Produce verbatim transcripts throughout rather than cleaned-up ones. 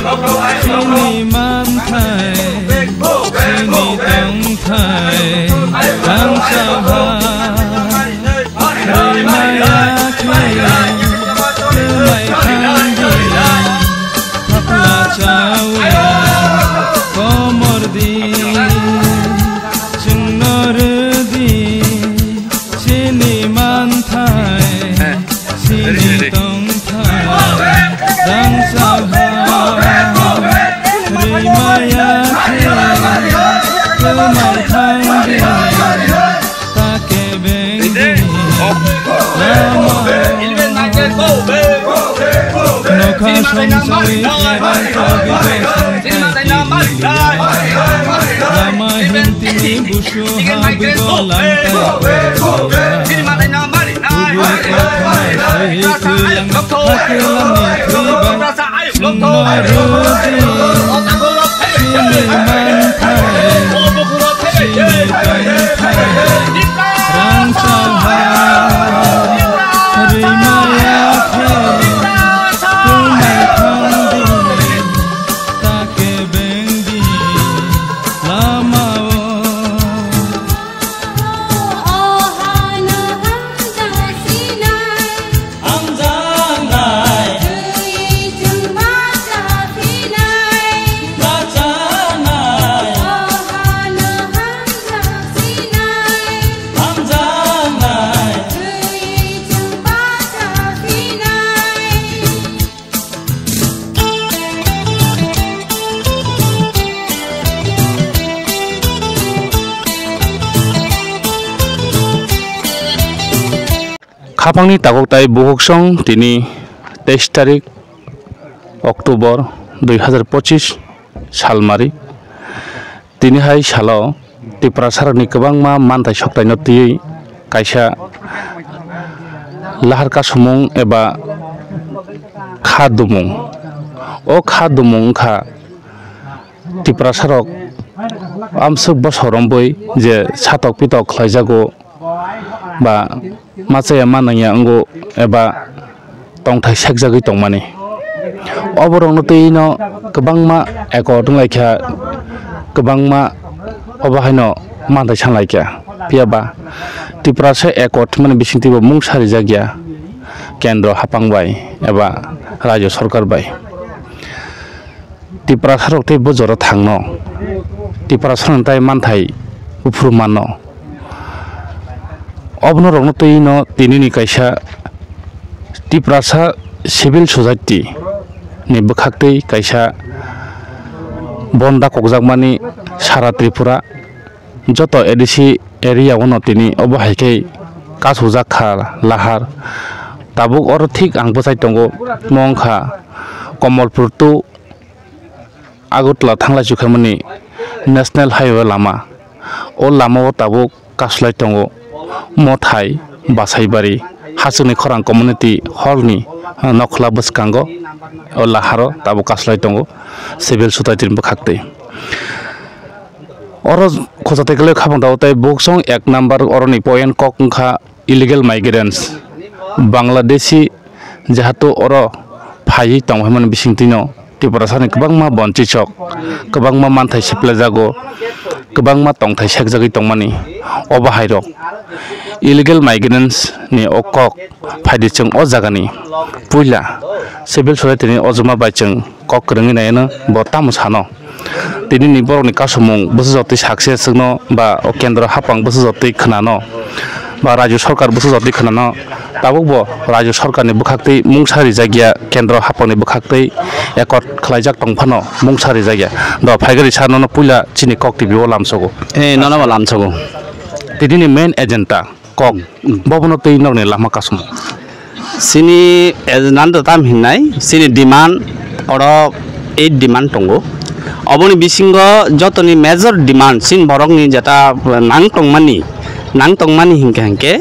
Chini manthai, chini tongthai, rangchak ha, rwmaya khe, rwmai thangdi, thapla chawi, komor di, chwngno rwdi, chini manthai, chini tongthai, rangchak ha, rwmaya khe, rwmai thangdi, ta kebengdi, lama nokha songchai khe, rang togwi bo songchai khe, lama himtini busu ha bwgo lamtai. Kubui kothoma soi kwlang hakhe lamni thwi bai chwngno rwdi. Chini manthai, chini tongthai, rangchak ha, rwmaya khe, rwmai thangdi, ta kebengdi lama-o. Khapangni tabuk tai bukhuk song tini teis tarik October dui hazar pochis salmari. Tini hai salo Tiprasarokni kwbangma manthai soktaino twiwi kaisa lahar kasumung eba kha dumung. O kha dumung wngkha Tiprasarok amswk bosor romwi je satok pitok khlaijago ba machaya manangya wngo eba tongthai sekjagwi tongmani. Oborokno twino kwbangma accord wnglaikha, kwbangma obo haino manthai sanlaikha. Phiyaba Tiprasa accord hwnmani bisingtwibo mung sarijakya kendro haphang bai eba rajyo sorkar bai. Tiprasarok tei bo jora thangno Tiprasarokni tai manthai uphuru manno. Obono rokno twi no tinini kaisa Tiprasa civil society ni bwkhaktwi kaisa bonda kokjakmani sara Tripura joto A D C area o no tini obo hai khe kasujak kha lahar. Tabuk oro thik ang bwchai tongo, mo wngkha Komolpur to Agartala thanglai chukhaimani National Highway lama. O lama o tabuk kasulai tongo Mothai Basaibari Hachwkni Khorang Community Hall ni nokhla bwskango. O laharo tabuk kasulai tongo civil society ni bwkhaktwi. Oro khojak tei kwlai khabang tabuk tei buksong ek number oroni point kok wngkha illegal migrants, Bangladeshi, jahatu oro phaiwi tongmani bisingtwino Tiprasani kwbangma bonchichok, kwbangma manthai siplajago, kwbangma tongthai sekjagwi tongmani. Obo hairok illegal migrants ni o kok phaidi chwng o jagani puila civil society ni ojoma bai chwng kok kwrwngwi naino bo tamo sano. Tini ni borok ni kasumung bwsajak twi sakse swkno ba o kendro hapang bwsajak twi khwnano ba rajyo sarkar bwsajak twi khwnano, tabuk bo rajyo sarkar ni bwkhak twi mungsa rijak ya, kendro hapang ni bwkhak twi accord khlaijak tong phano mungsa rijak ya. Do phaigari sa nono puila chini kok T V o lamsogo. Eh, nono bo lamsogo. Tini ni main agenda kok, hmm, bobono twi nokni lama kasumung. Chini agenda tam hinnai, chini demand oro eight demand tongo. Oboni bisingo jotoni major demand chini borokni jeta nang tongmani, nang tongmani hinkhe hinkhe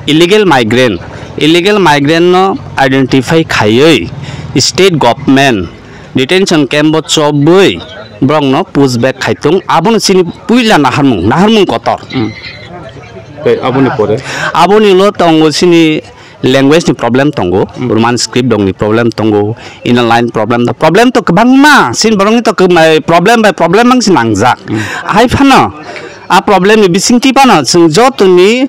illegal migrant, illegal migrant no identify khaiwi state government detention camp o chobwi borokno push back khai tong, abono chini puila naharmung, naharmung kotor. Hmm. Tei aboni pore? Aboni ulo tongo chini language ni problem tongo, Roman script dong ni problem tongo, inner line problem, problem to kwbangma, sin borok ni to kwbangma problem by problem ang si nangjak. Hai phano, a problem ni bisingtwi phano, chwng joto ni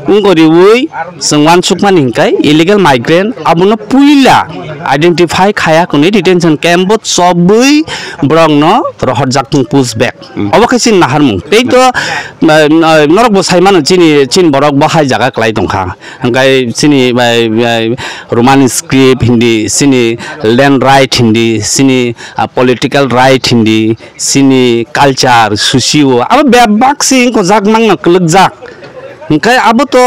wngkoriwi, chwng uansukmani hinkai illegal migrant, abono puila identify khaya kwnwi detention camp bo chobwi borok no rohorjak thung push back. Obo khe chini naharmung. Tei to, eh, norok bo sai mano chini, chini borok bo hai jaga kwlai tongkha. Hingkai chini, eh, eh, Roman script hindi, chini land right hindi, chini, ah, political right hindi, chini culture, socio, abo bebak si wngkojak mangno kwlwkjak. Hingkai abo to,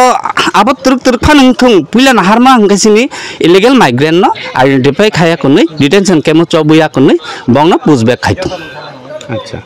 abo twrwk twrwk phano wngthung, puila naharma hingkai chini illegal migrant no identify khaya kwnwi, detention camp o chobwi ya kwnwi, bongno push back khai thung. Acha.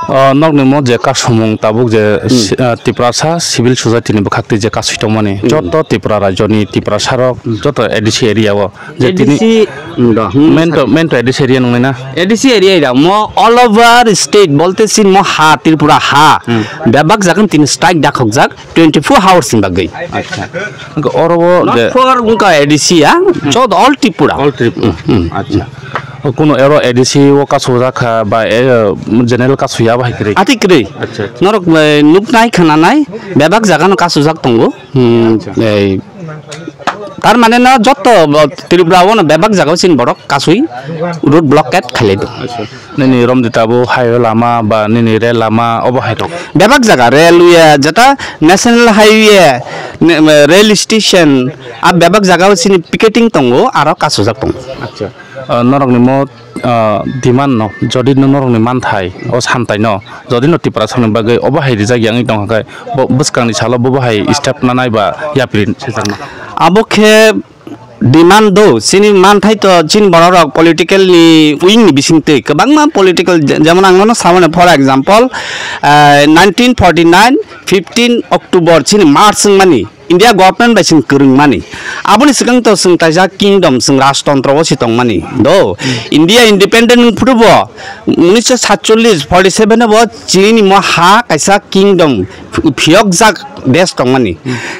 O, nokni mo je kasumung tabuk je si-, ah, Tiprasa civil society ni bwkhak twi je kasui tongmani, joto Tripura rajyo ni Tiprasa rok, joto A D C area o je tini A D C, mm, do, hmm, main to, main to A D C area nung nai na? A D C area ira mo all over state bolte sin mo ha Tripura ha. Bebak jagan tini strike dakhokjak twenty four hours ni bagwi. Acha. Wngkha oro o not je for wngkha A D C ya, joto all Tripura. All Tripura. Acha. Kuno ero A D C o kasujak kha ba, eh, general kasuya ba hai kwrwi? Ati kwrwi. Acha, acha. Norok, eh, nuknai khnanai bebak jaga no kasujak tongo. Hmm, eh, tar mane no joto bo Tripura o no bebak jaga o sin borok kasui road blockade khailai do. Acha. Nini Romdita bo highway lama ba nini rail lama obo hai rok? Bebak jaga railway jeta national highway, ne-, rail station a bebak jaga o sini picketing tongo aro kasujak tongo. Acha. Ah, norokni mo, ah, demand no, jodi no norokni manthai, o santai no, jodi no Tiprasa ni bagwi obo hai rijak ya wngwi tongkha khe, bo bwskangni salo bo bo hai step nanai ba yapri sejakna? Abo khe demand do, chini manthai to chini borok rok political ni wing ni bisingtwi kwbangma political, je-, jemon ang nono samani, for example, ah, nineteen forty nine fifteen October chini march wngmani, India government bai chwng kwrwngmani. Aboni swkang to chwng kaisa kingdom, chwng rajtontro o se tongmani. Do, India independent wng phuru bo unisho satchollish forty seven o bo chini mo ha kaisa kingdom phiyokjak desh tongmani.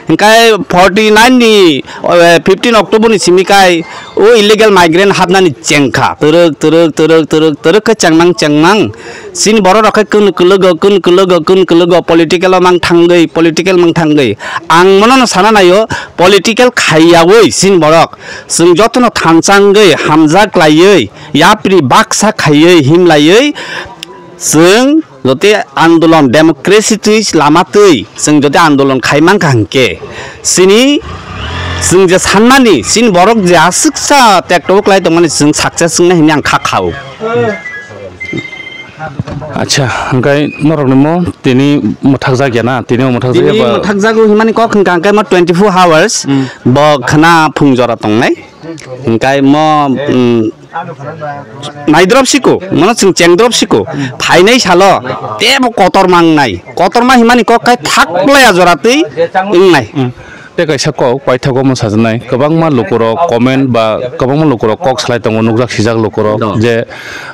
Hingkai forty nine ni, eh, fifteen October ni simi kai o illegal migrant hapnani chengkha. Twrwk, twrwk, twrwk, twrwk, twrwk khe chengmang, chengmang. Chini borok rok khe kunu kwlwgo, kunu kwlwgo, kunu kwlwgo, political o mang thangwi, political mang thangwi. Ang mono no sana naio, political khaiyawi chini borok. Chwng jotono thansa wngwi, hamjak laiwi, yapri baksa khaiwi, himlaiwi, chwng jote andolon democracy twi lama twi, chwng jote andolon khai mankha hwnkhe, chini, chwng je sanmani, chini borok je aswksa tekto kwlai tongmani, chwng success wngnai hwnwi ang kha khao. Acha, hingkai norokni mo tini mwthakjak ya na? Tini mwthakjak ya ba? Tini mwthakjago himani kok hingka hingkai mo twenty four hours bo khna phung jora tongnai. Hingkai mo, mm, naidrop siko, mono chwng chengdrop siko. Phainai salo tebo kotor mangnai. Kotorma himani kok kai thaklaya jora twi wngnai. Tei kaisa kok paithago omo sajwnai, kwbangma lukurok comment ba kwbangma lukurok kok salai tongo, nukjak sijak lukurok je,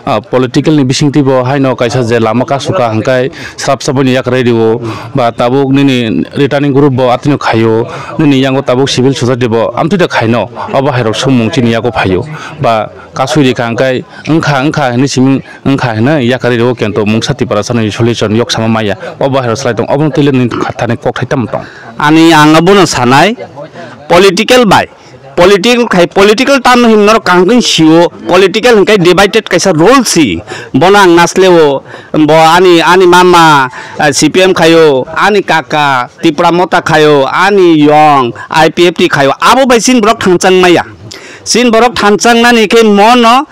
ah, political ni bisingtwi bo haino kaisa je lama kasukha hwnkhe srapsa boini yakarwi rio ba tabuk nini returning group bo atwino khaio, nini yango tabuk civil society bo amtwi da khaino, obo hairok swngmung chini yago phaio ba kasui rikha hwnkhe wngkha wngkha hinwi simi wngkha hinwi yakarwi rio, kento mungsa Tiprasa ni solution yok sama maya, obo hairok salai tong, obono twi le nini khathani kokthai tamo tong? Ani ang abono sanai, political bai, political khai, political term no himno kaham khe sio, political hingkai divided kaisa role si, bono ang nasleo, bo ani, ani mama, eh, C P M khaio, ani kaka Tipra Motha khaio, ani yong I P F T khaio, abo bai sin borok thangchang maya. Sin borok thangchang nani khe mono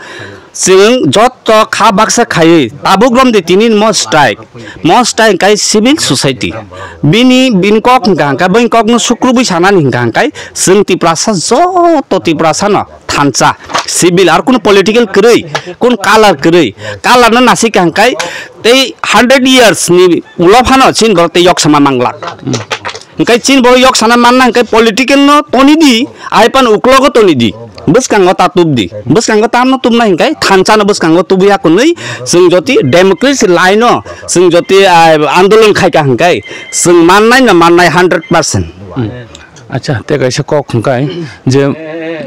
chwng jotto kha baksa khaiwi tabuk romdi tini mo strike. Mo strike kai civil society. Bini, bini kok hingka hingka, bini kok no sukrubui sanani hingka hingkai chwng Tiprasa joto Tiprasa no thansa civil ar kunu political kwrwi, kunu color kwrwi, color no nasika hingkai tei hundred years ni ulo phano chini borok tei yok sama manglak. Hingkai chini borok yok sana manna hingkai political no toni di, ai pan uklogo toni di. Bwskango ta tup di. Bwskango ta no tupna hingkai thansa no bwskango tubuya kunui chwng joti democracy line no chwng joti, ah, andolon khaika hingkai chwng mannai no mannai hundred percent. Acha, tei kaisa kok hwnkhe je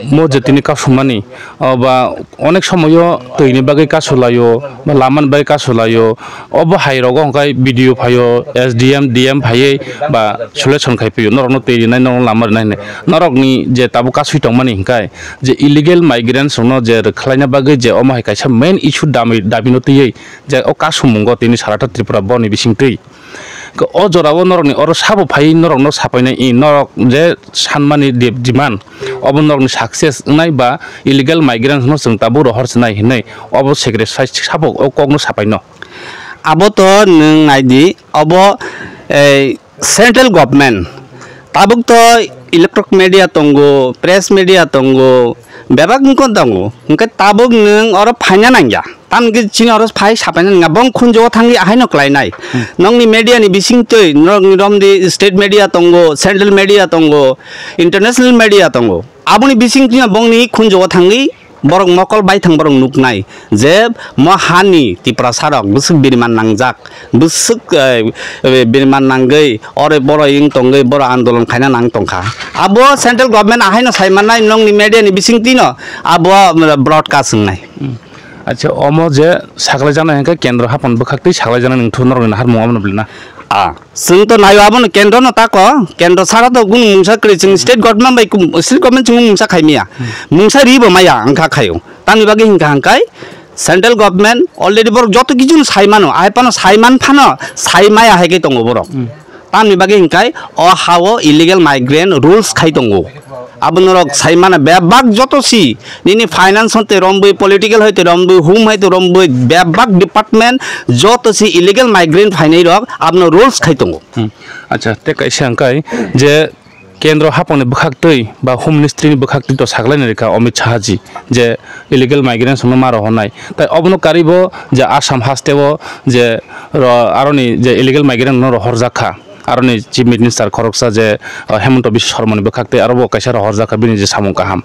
mo je tini kasumani, o ba onek somoyo twini bagwi kasulaio, ba lamani bagwi kasulaio, obo hai rogo hwnkhe B D O phaio, S D M, D M phaiwi ba solution khai phaiyo, norokno twi rinai, norokno lama rinai hinwi. Norokni je tabuk kasui tongmani hwnkhe je illegal migrants rokno je rwkhlaina bagwi je omo hai kaisa main issue dami, dabino twiwi je o kasumungo tini sarata Tripura boni bisingtwi. Khe o jorao norokni oro sabo phai norokno sapainai, i norok je sanmani de-, demand, obo norokni success wngnai ba illegal migrants no chwng tabuk rohor chinai hinwi obo sacrifice sabo o kokno sapaino. Abo to nwng nai di, obo, eh, central government tabuk to electronic media tongo, press media tongo, bebak wngkon tongo, hwnkhe tabuk nwng oro phaina nangya. Tamni chini oro phai sapaina nangya, bong khunjo thangwi ahaino klainai. Hmm. Nokni media ni bisingtwi, nokni romdi state media tongo, central media tongo, international media tongo. Aboni bisingtwi bongni khunjo thangwi borok mokol baithang borok nuknai je mo hani Tiprasa rok bwswk biriman nangjak, bwswk, eh, eh, biriman nangwi ore boro wng tongwi boro andolon khaina nang tongkha. Abo central government ahaino sai mannai, nokni media ni bisingtwino abo broadcast wngnai. Hmm. Acha, omo je saklai janai hwnkhe kendro hapon bwkhak twi saklai janai nwng thu norokni naharmung omono bwlwi na? A, chwng to naio abono kendro no tako, kendro sara to kunu mungsa kwrwi, chwng state government bai kum-, state government chwng mungsa khai maya. Hmm. Mungsa ri bo maya wngkha khaio. Tamni bagwi hwnkha hwnkhe central government already borok joto kichuno sai mano, ahai phano sai man phano sai maya hai khe tongo borok. Hmm. Tamni bagwi hwnkhe o ha-o illegal migrant rules khai tongo. Abo norok sai mano bebak joto si nini finance hoite rombwi, political hoite rombwi, home hoite rombwi, bebak department joto si illegal migrant phainai rok abono rules khai tongo. Hmm. Acha, tei kaisa hwnkhe je kendro hapangni bwkhaktwi ba Home Ministry ni bwkhaktwi to saklaina rikha Amit Shah ji je illegal migrants no ma rohornai. Tai obono karwi bo je Assam haste o je ro-, aroni je illegal migrant no rohorjak kha. Aroni Chief Minister khoroksa je, uh, Hemanta Biswa Sarma ni bwkhaktwi aro bo kaisa rohorjak kha bini je samung kaham.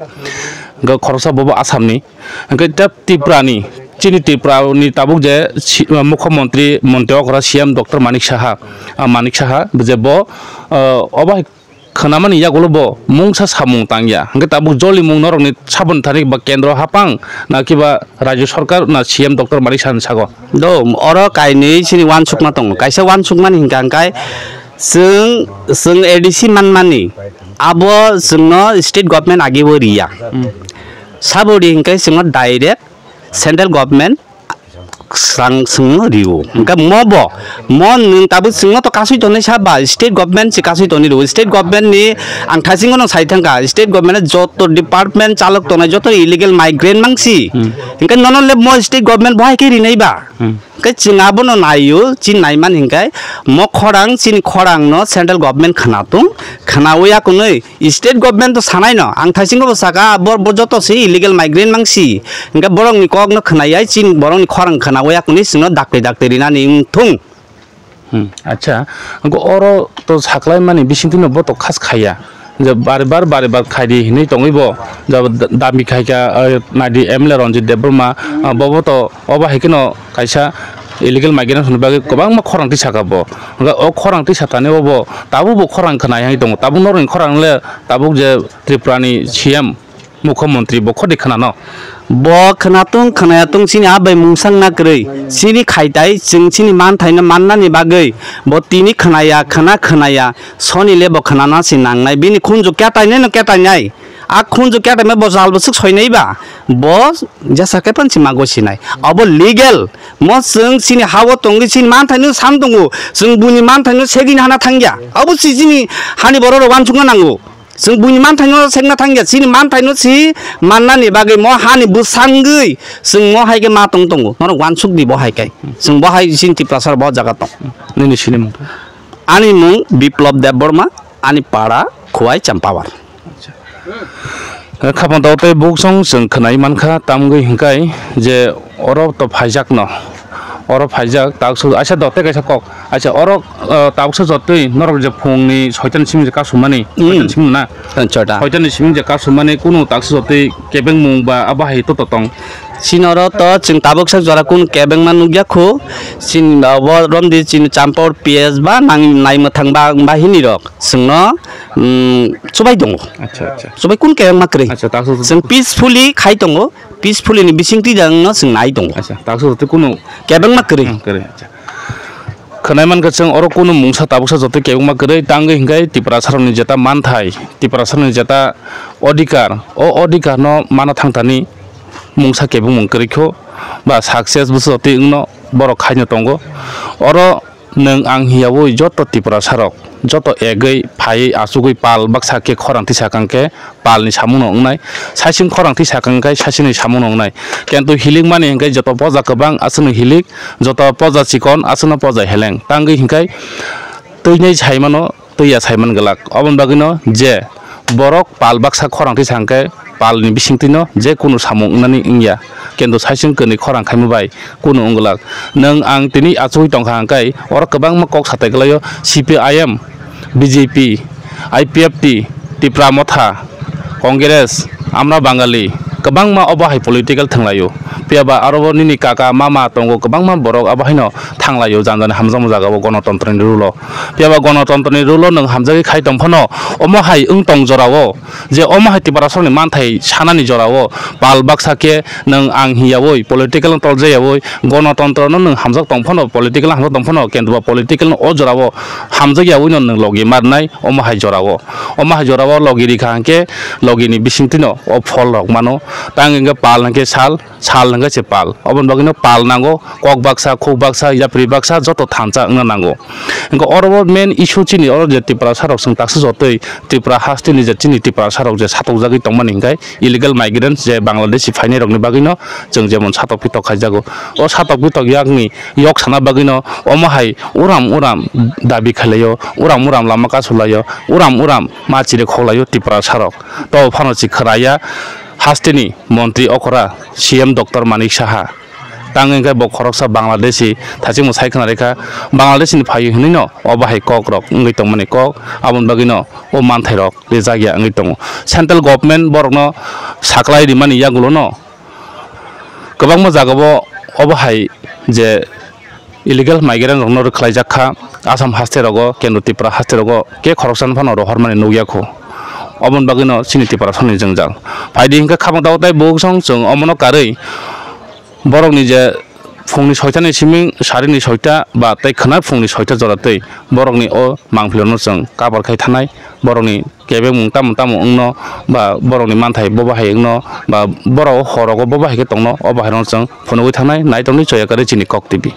Hwnkhe khoroksa bobo Assam ni. Hwnkhe ta Tripura ni, chini Tripura ni tabuk je si-, uh, Mukhyamantri, Mantri okra C M Doctor Manik Saha, uh, Manik Saha je bo, uh, obo hai khwnamani yagulo bo mungsa samung tangya. Hwnkhe tabuk jolimung norokni saboni thani ba kendro hapang na kiba Rajya Sarkar na C M Doctor Manik Saha ni sago? Do, oro kainwi chini uansukma tongo. Kaisa uansukmani hwnkha hwnkhe chwng, chwng A D C manmani abo chwngno state government agebo riya. Hmm. Sabo ri hwnkhe chwngno direct central government swrang swngno rio. Hwnkhe mo bo, mo nwng tabuk chwngno to kasui tonwi sa ba, state government se kasui tonwi rio. State government ni ang thaisingo no sai thangkha, state government joto department chalok tongnai joto illegal migrant mangsi. Hmm. Hwnkhe nono le mo state government bo hai khe rinai ba? Hmm. Hwnkhe chwng abono naio, chini naimani hwnkhe mo khorang, chini khorang no central government khwnatung, khwnawi akunwi state government to sanai no, ang thaisingo bo saka, bo, bo joto se illegal migrant mangsi. Hwnkhe borokni kokno khwnayai, chini borokni khorang khwnawi akunwi chwngno dakti dakti rinani wngthung. Hmm, acha, hwnkhe oro to saklaimani bisingtwino bo to khas khaiya. Je bari bar, bari bar khaidi hinwi tongwi bo, jabo da-, dami khaikha, eh, naidi M L A Ranjit Debbarma, ah, bobo to obo hai kheno kaisa illegal migrant hwnwi bagwi kwbangma khorang tisaka bo. Hwnkhe o khorang tisatani obo tabuk bo khorang khwnai hai tongo. Tabuk norokni khorang le tabuk je Tripura ni C M Mukhyamantri bo khodi khwnano. Bo khwnatung khwnayatung chini abai mungsang na kwrwi. Chini khaitai chwng chini manthaino mannani bagwi bo tini khwnaya, khwna khwnaya, soni le bo khwnana se nangnai. Bini khunju ketainai no ketainai. A khunju ketaima bo jal bwswk soinai ba. Bo jesa khe pan si mago sinai. Abo legal. Mo chwng chini ha-o tongwi chini manthaino sam tongo. Chwng buini manthaino segini hana thangya. Abo si chini hani borok rok uansukna nango. Chwng buini manthaino sekna thangya, chini manthaino si mannani bagwi mo hani bwsangwi chwng mo hai khe ma tong tongo. Norok uansuk di bo hai khe. Chwng bo hai chini Tiprasa bo jaga tong. Nini sini mung? Ani mung Biplop Debbarma, ani para Khowai Champawar. Khapang tao tei buksong chwng khwnai mankha, tamgwi hwnkhe je oro to phaijakno. Oro phaijak, takso, aisa do, tei kaisa kok. Aisa, oro, uh, tabuksa jotoi norok je phungni soitani simi je kasumani, hmm, soitani simi na? Chota. Soitani simi je kasumani kunu takso jotoi kebengmung ba abo hai to totong. Chini oro to chwng tabuksa jora kunu kebengma nukya khu. Chini abo romdi chini Champawar P S ba nang nai mwthang ba, ba hini rok. Chwngno Hmm, chubai tongo. Acha, acha. Chubai kun kebengma kwrwi. Acha, taksa. Chwng peacefully khai tongo, peacefully ni bisingtwi jang no chwng nai tongo. Acha, taksa twi kunu. Kebengma kwrwi. Hmm, kwrwi, acha. Khwnai mankha chwng oro kunu mungsa tabuksa joto kebengma kwrwi tangwi hinkhai Tiprasarokni jeta manthai, Tiprasarokni jeta odhikar, o odhikar no mana thangthani mungsa kebengmung kwrwi kho ba success bwswk twi wngno borok khaino tongo. Oro nwng ang hiyaui joto Tiprasarok, joto egwi phaiwi achugwi pal baksa khe khorang tisa kang khe palni samungno wngnai, saichung khorang tisa kang khe saichungni samungno wngnai. Kintu hilikmani hinkhe joto poja kwbang aswkno hilik, joto poja chikon aswkno poja heleng. Tangwi hinkhe twinai saimano twi ya saiman glak. Oboni bagwino je borok pal baksa khorang twi sa hwnkhe palni bisingtwino je kunu samung wngnani wngya, kintu saichung kwnwi khorang khaima bai kunu wng glak. Nwng ang tini achugwi tongkha hwnkhe oro kwbangma kok satai kwlaio, C P I M, B J P, I P F T, Tipra Motha, Congress, Amra Bangali, kwbangma obo hai political thwnglaio. Phiya ba aro bo nini kaka, mama tongo, kwbangma borok abo haino thanglaio jani jani hamjakma jagao gonotontroni rule-o. Phiya ba gonotontroni rule-o nwng hamjagwi khai tong phano, omo hai wng tong jorao, je omo hai Tiprasarokni manthai sanani jorao, pal baksa khe nwng ang hiyaui, political-no toljayaui, gonotontrono nwng hamjak tong phano, political-no hamjak tong phano, kintu ba political-no o jorao hamjakyaui'-no nwng logi marnai, omo hai jorao. Omo hai jorao logi rikha hwnkhe logini bisingtwino o pholrok mano. Tang hwnkhe pal hwnkhe sal, sal hwnkhe se pal. Oboni bagwino pal nango, kok baksa, khuk baksa, yapri baksa, joto thansa wngna nango. Hwnkhe oro o main issue chini oro je Tiprasarok chwng taksa jotoi Tripura hasteni je chini Tiprasarok je satokjagwi tongmani hwnkhe illegal migrants je Bangladeshi phainairokni bagwino chwng jemon satok pitok khaijago. O satok pitok yakni yok sana bagwino omo hai uram uram dabi khlaio, uram uram lama kasulaio, uram uram ma chiri khoklaio Tiprasarok. To phano si khwraya hasteni montri okra C M Doctor Manik Saha. Tang hwnkhe bo khoroksa Bangladeshi, thachikmo sai khwna rikha, Bangladeshi ni phaio hinwi no obo hai kok rok wngwi tongmani kok, aboni bagwi no o manthai rok rijak ya wngwi tongo. Central government borok no saklai rimani yagulo no kwbangma jaga o obo hai je illegal migrant rok no rwkhlaijak kha, Assam haste rogo, Kendra Tripura haste rogo khe khoroksa no phano rohormani nukya kho. Oboni bagwi no chini Tiprasarok ni jwngjal. Phaidi hwnkhe khabang tabuk tei bukhuk song chwng omo no karwi borokni je phungni soita ni siming sarini soita ba tei khwna phungni soita jora twi borokni o mangpilano chwng cover khai thanai, borokni kebengmung tamo tamo wngno ba borokni manthai bobo hai wngno ba borok o horogo bobo hai khe tongno, obo haino chwng phunugwi thangnai. Naitokni choya kwrwi chini Kok T V.